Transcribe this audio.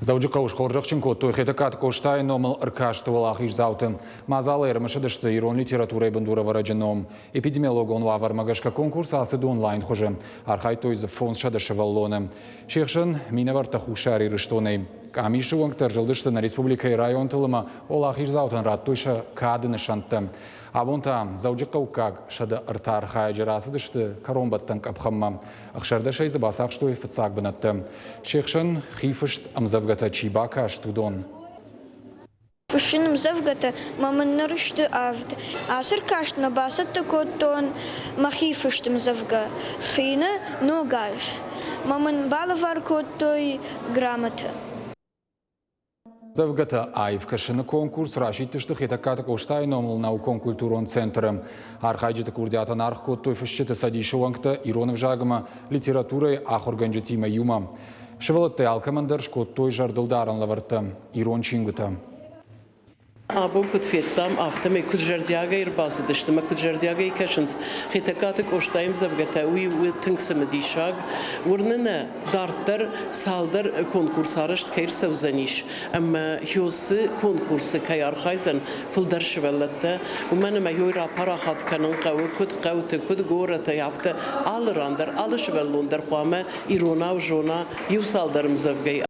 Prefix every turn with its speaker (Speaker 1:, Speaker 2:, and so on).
Speaker 1: Дзӕуджыхъӕуы схорзӕхджын кодтой Хетӕгкаты Къостайы номыл ӕркасты уӕлахиздзауты. Мадзалы ӕрымысыдысты ирон литературӕйы бындурӕвӕрӕджы ном. Эпидемиологон уавӕрмӕ гӕсгӕ конкурс ацыд онлайн хуызы. Архайдтой дзы 500 сывӕллоны. Се хсӕн минӕвӕрттӕ Хуссар Ирыстонӕй. Къамисы уӕнгтӕ ӕрзылдысты нӕ республикӕйы районтыл ӕмӕ уӕлахиздзаутӕн радтой сӕ кады нысӕнттӕ. Абон та дзӕуджыхъӕуккаг 103 архайӕджы рацыдысты кӕронбӕттӕн къӕпхӕнмӕ. Ӕхсӕрдӕсӕй дзы бацахстой фыццаг бынӕттӕ. Се хсӕн хи фыст ӕмдзӕвгӕтӕ чи бакаст, уыдон.
Speaker 2: Фыссын ӕмдзӕвгӕтӕ мӕ мын ныр сты авд. Ацы ркастмӕ бацӕттӕ кодтон мӕхи фыст ӕмдзӕвгӕ Хины ног аз. Мӕ мын балӕвар кодтой грамотӕ.
Speaker 1: Ӕмдзӕвгӕтӕ аив кӕсыны конкурс расидтысты Хетӕгкаты Къостайы номыл наукон-культурон центры. Архайджыты курдиатӕн аргъ кодтой фысджыты цӕдисы уӕнгтӕ ирон ӕвзаг ӕмӕ литературӕйы ахуыргӕнджытимӕ иумӕ. Сывӕллӕттӕй алкӕмӕн дӕр скодтой зӕрдылдарӕн лӕвӕрттӕ, ирон чингуытӕ.
Speaker 3: Абон куыд федтам, афтӕмӕй куыд зӕрдиагӕй ӕрбацыдысты ӕмӕ куыд зӕрдиагӕй кӕсынц Хетӕгкаты Къостайы ӕмдзӕвгӕтӕ, уый у тынг цымыдисаг. Уырны нӕ, дарддӕр цалдӕр конкурс арӕзт кӕй ӕрцӕудзӕнис ӕмӕ Хёсы конкурсы кӕй архайдзӕн фылдӕр сывӕллӕттӕ, уымӕн ӕмӕ йой рапарахат кӕнын хъӕуы куыд хъӕуты, куыд горӕты, афтӕ алы ран дӕр, алы сывӕллон дӕр хъуамӕ иронау зона иу цалдӕр ӕмдзӕвгӕйы.